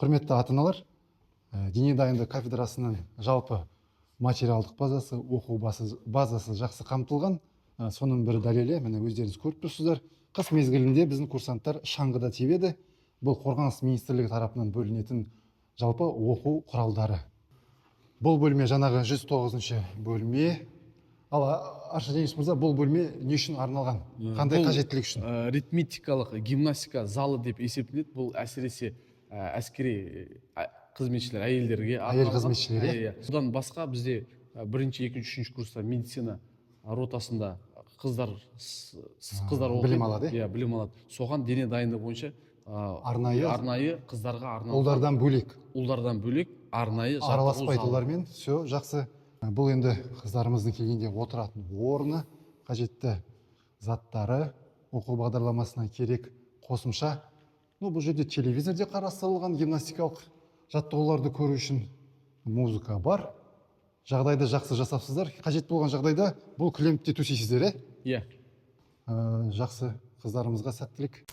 Құрметті ата аналар, дене дайындығы кафедрасының жалпы материалдық базасы, оқу базасы жақсы қамтылған. Соның бір дәлелі, міне, өздеріңіз көріп тұрсыздар, қыс мезгілінде біздің курсанттар шаңғыда тебеді. Бұл Қорғаныс министрлігі тарапынан бөлінетін жалпы оқу құралдары. Бұл бөлме жаңағы 109 бөлме. Ал Арша Денис мырза, бұл бөлме не үшін арналған, қандай Бұл, қажеттілік үшін? Ритмикалық гимнастика залы деп есептеледі. Бұл әсіресе әскери қызметшілер, әйелдерге Әйел арналған. қызметшілер, иә? Иә. Содан басқа бізде бірінші, екінші, үшінші курста медицина ротасында қыздар қыздар оқиды. Білім алады, иә? Иә, білім алады. Соған дене дайындығы бойынша Арнайы- арнайы қыздарға арналған. Ұлдардан бөлек. Ұлдардан бөлек арнайы жаттығу Араласпайды залы. олармен. Все, жақсы. Бұл енді қыздарымыздың келгенде отыратын орны, қажетті заттары, оқу бағдарламасына керек қосымша. Ну, бұл жерде телевизор де қарастырылған, гимнастикалық жаттығуларды көру үшін. Музыка бар. Жағдайды жақсы жасапсыздар. Қажет болған жағдайда бұл кілемді де төсейсіздер, иә? Иә. Жақсы, қыздарымызға сәттілік.